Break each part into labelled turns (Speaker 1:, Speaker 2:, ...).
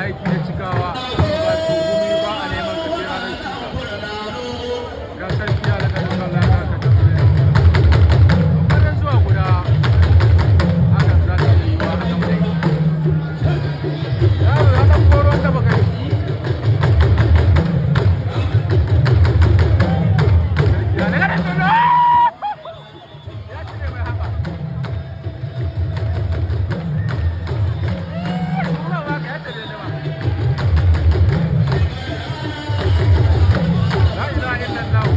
Speaker 1: Aiki da cikawa ba su gumi ba a neman kashe ranar shuka. Ga sarki ya daga dukkan laka ka tafi. Kokarin zuwa guda hakan za ta iya yiwuwa a gama aiki. Yaro ya ɗauko ruwan da baka yi. Sarki ya daga dukkan. Ya cire mai haɓa. Kuma ba ka yadda bai dama. La ilaha illallah.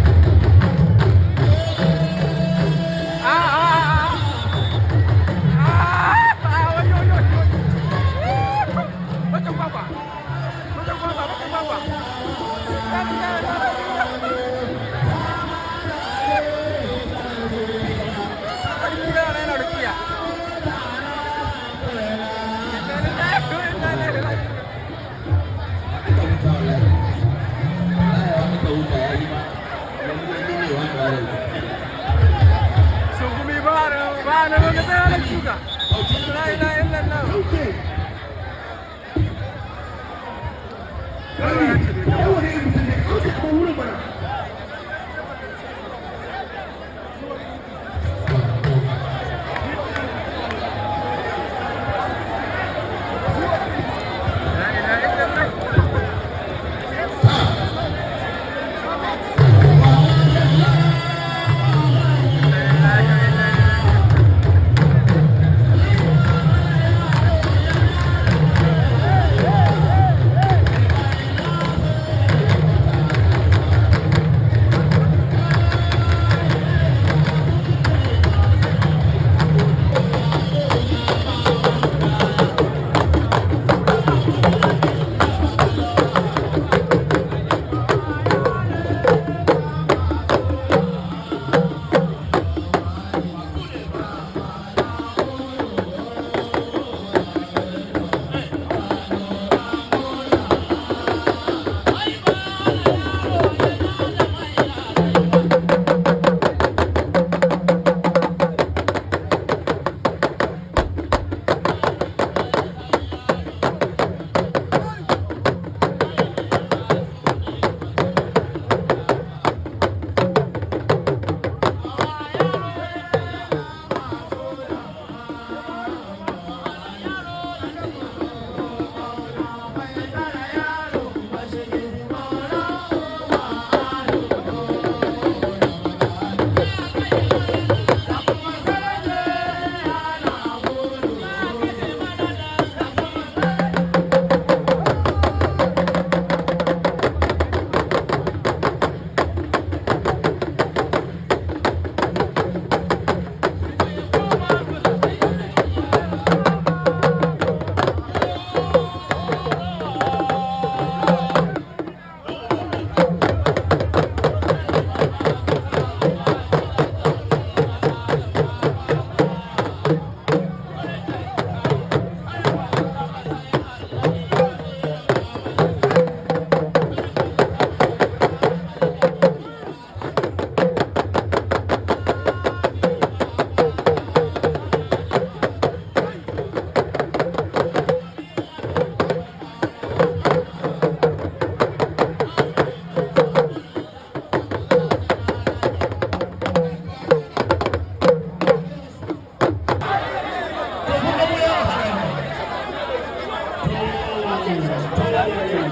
Speaker 1: Ah, ah, ah, ah. Ah, wayo, wayo, wayo. Bakin kwakwa. Bakin kwakwa, bakin kwakwa. La ilaha illallah. Sarki yana yana rukiya. Inna lillahi wa inna ilaihi raji'un.
Speaker 2: Aka huta wallahi. Wallahi aka huta ya yi ma. Yanzu yanzu ne wanda ya yi.
Speaker 1: Sungumi ba na ba na ba ka tsaya da shuka. La ilaha illallah. Yaro ya ce bai gama. La ilaha illallah. La ilaha illallah.